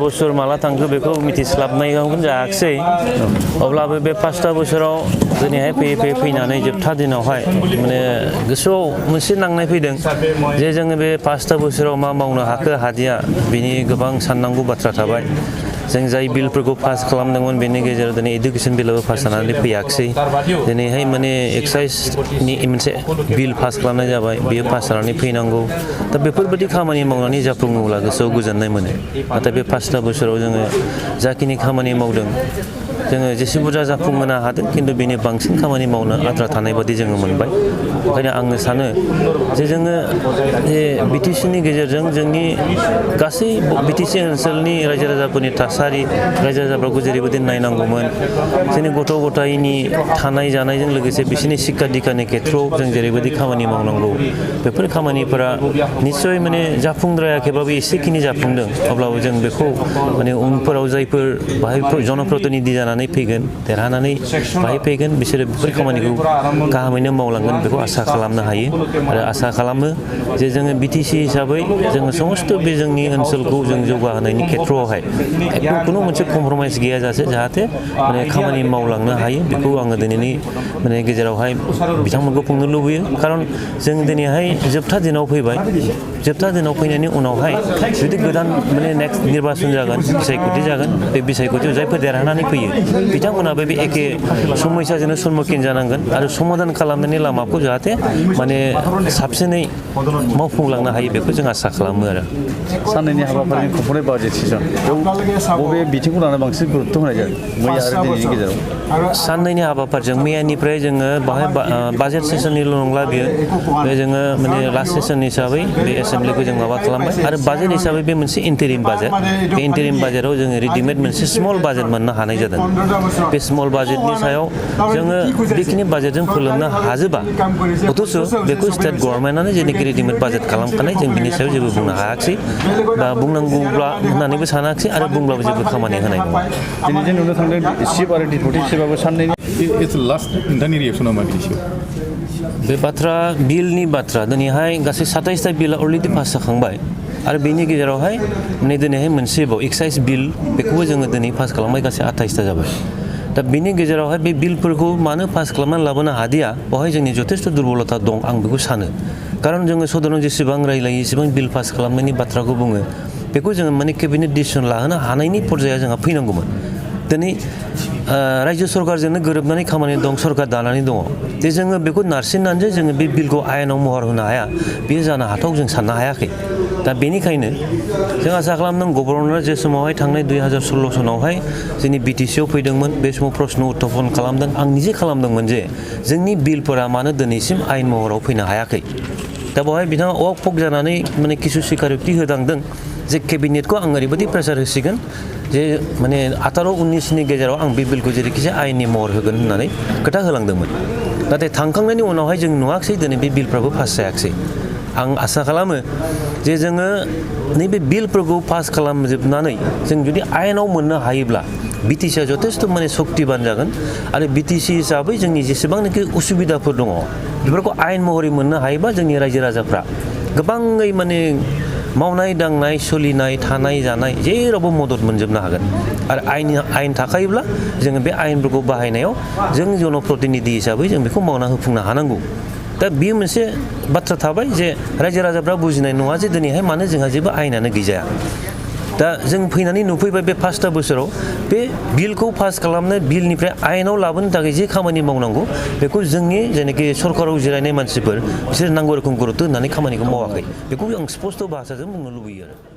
बोसोर माला थांखो बेखौ मिथिस्लाबनायावनो जायाखिसै अब्लाबो बे 5टा बोसोराव दिनैहाय फैयै फैनानै जोबथा दिनावहाय माने गोसोआव मोनसे नांनाय फैदों जे जोङो बे 5टा बोसोराव मा मावनो हाखो हादिया बिनि गोबां साननांगौ बाथ्रा थाबाय जों जाय बिलफोरखौ पास खालामदोंमोन बेनि गेजेराव दिनै एडुकेसन बिलाबो पास जानानै फैयाखिसै दिनैहाय माने एक्साइजनि मोनसे बिल पास खालामनाय जाबाय बेयो पास जानानै फैनांगौ दा बेफोरबायदि खामानि मावनानै जाफुङोब्ला गोसोआव गोजोननाय मोनो नाथाय बे 5टा बोसोराव जोङो जाखिनि खामानि मावदों जोङो जेसे बुरजा जाफुंहोनो हादों खिन्थु बेनि बांसिन खामानि मावनो आद्रा थानाय बादि जोङो मोनबाय ओंखायनो आङो सानो जे जोङो जे बिटिसिनि गेजेरजों जोंनि गासै बिटिसि ओनसोलनि रायजो राजाफोरनि थासारि रायजो राजाफोरखौ जेरैबायदि नायनांगौमोन जोंनि गथ' गथायनि थानाय जानायजों लोगोसे बिसोरनि शिक्षा दिक्षानि खेथ्रआव जों जेरैबायदि खामानि मावनांगौ बेफोर खामानिफोरा निस्सय माने जाफुंद्रायाखैबाबो एसेखिनि जाफुंदों अब्लाबो जों बेखौ माने उनफोराव जायफोर बाहाय जनप्रतिनिधि जानानै फैगोन देरहानानै बाहाय फैगोन बिसोरो बेफोर खामानिखौ गाहामैनो मावलांगोन बेखौ आसा खालामनो हायो आरो आसा खालामो जे जोङो बिटिसि हिसाबै जोङो समस्त बे जोंनि ओनसोलखौ जों जौगाहोनायनि खेथ्रआवहाय एकदम कुनु मोनसे कमप्रमाइज गैयाजासे जाहाथे माने खामानि मावलांनो हायो बेखौ आङो दिनैनि माने गेजेरावहाय बिथांमोनखौ बुंनो लुबैयो खारन जों दिनैहाय जोबथा दिनाव फैबाय जोबथा दिनाव फैनायनि उनावहाय जुदि गोदान माने नेक्स्ट निर्बाचन जागोन बिसायख'थि जागोन बे बिसायख'थियाव जायफोर देरहानानै फैयो बिथांमोनाबो बे एखे समयसाजोंनो सम्मुखिन जानांगोन आरो समाधान खालामनायनि लामाखौ जाहाथे माने साबसिनै मावफुंलांनो हायो बेखौ जों आसा खालामो आरो साननैनि हाबाफारिनि खुंफुंनाय बाजेट सिजन बेयाव बबे बिथिंखौ लानानै बांसिन गुरुत्व होनाय जादों मैया आरो दिनैनि गेजेराव साननैनि हाबाफारिजों मैयानिफ्राय जोङो बाहाय बाजेट सेसननिल' नंला बियो बे जोङो माने लास्ट सेसन हिसाबै बे एसेम्ब्लिखौ जों माबा खालामबाय आरो बाजेट हिसाबै बे मोनसे इन्टारिम बाजेट बे इन्टारिम बाजेटाव जोङो रेडिमेड मोनसे स्मल बाजेट मोननो हानाय जादों बे स्मल बाजेटनि सायाव जोङो बेखिनि बाजेटजों फोलोमनो हाजोबा अथ'स' बेखौ स्टेट गभर्नमेन्टआनो जेनोखि रेडिमेड बाजेट खालामखानाय जों बिनि सायाव जेबो बुंनो हायाखिसै बा बुंनांगौब्ला होननानैबो सानाखिसै आरो बुंब्लाबो जेबो खामानि होनाय नङा दिनै जों नुनो थांदों चिफ आरो डिपुटि चिफआबो साननैनि नोंथांनि रिएक्सना मा बिनि सायाव बे बाथ्रा बिलनि बाथ्रा दिनैहाय गासै 27टा बिलआ अलरेडि पास जाखांबाय आरो बेनि गेजेरावहाय माने दिनैहाय मोनसेबाव एक्साइज बिल बेखौबो जोङो दिनै पास खालामबाय गासै 28टा जाबाय दा बिनि गेजेरावहाय बे बिलफोरखौ मानो पास खालामनानै लाबोनो हादिया बेवहाय जोंनि जथेस्थ' दुरबलता दं आं बेखौ सानो खारन जोङो सदनाव जेसेबां रायलायो एसेबां बिल पास खालामनायनि बाथ्राखौ बुङो बेखौ जोङो माने केबिनेट डिसिसन लाहोनो हानायनि पर्याया जोंहा फैनांगौमोन दिनै रायजो सरकारजोंनो गोरोबनानै खामानि दं सरकार दानानै दङ जे जोङो बेखौ नारसिननानैसो जोङो बे बिलखौ आयेनाव महर होनो हाया बेयो जानो हाथाव जों साननो हायाखै दा बेनिखायनो जों आसा खालामदों गभर्नरा जे समावहाय थांनाय 2016 सनावहाय जोंनि बिटिसिआव फैदोंमोन बे समाव प्रश्न उत्थापन खालामदों आं निजे खालामदोंमोन जे जोंनि बिलफोरा मानो दिनैसिम आयेन महराव फैनो हायाखै दा बेवहाय बिथाङा अक पक जानानै माने किसु सिकिउरिटि होदांदों जे केबिनेटखौ आं ओरैबायदि प्रेसार होसिगोन जे माने 18-19नि गेजेराव आं बे बिलखौ जेरैखिजाया आयेननि महर होगोन होननानै खोथा होलांदोंमोन नाथाय थांखांनायनि उनावहाय जों नुवाखिसै दिनै बे बिलफ्राबो पास जायाखिसै आं आसा खालामो जे जोङो नैबे बिलफोरखौ पास खालामजोबनानै जों जुदि आयेनाव मोननो हायोब्ला बिटिसिआ जथेस्थ' माने सक्तिबान जागोन आरो बिटिसि हिसाबै जोंनि जेसेबांनाखि उसुबिदाफोर दङ बेफोरखौ आयेन महरै मोननो हायोबा जोंनि रायजो राजाफ्रा गोबाङै माने मावनाय दांनाय सोलिनाय थानाय जानाय जेरावबो मदद मोनजोबनो हागोन आरो आयेन थाखायोब्ला जोङो बे आयेनफोरखौ बाहायनायाव जों जनप्रतिनिधि हिसाबै जों बेखौ मावना होफुंनो हानांगौ दा बेयो मोनसे बाथ्रा थाबाय जे रायजो राजाफ्रा बुजिनाय नङा जे दिनैहाय मानो जोंहा जेबो आयेनानो गैजाया दा जों फैनानै नुफैबाय बे 5टा बोसोराव बे बिलखौ पास खालामनो बिलनिफ्राय आयेनाव लाबोनो थाखाय जे खामानि मावनांगौ बेखौ जोंनि जेनाखि सरकाराव जिरायनाय मानसिफोर बिसोर नांगौ रोखोम गुरुत्त' होननानै खामानिखौ मावाखै बेखौ आं स्पस्ट' भाषाजों बुंनो लुबैयो आरो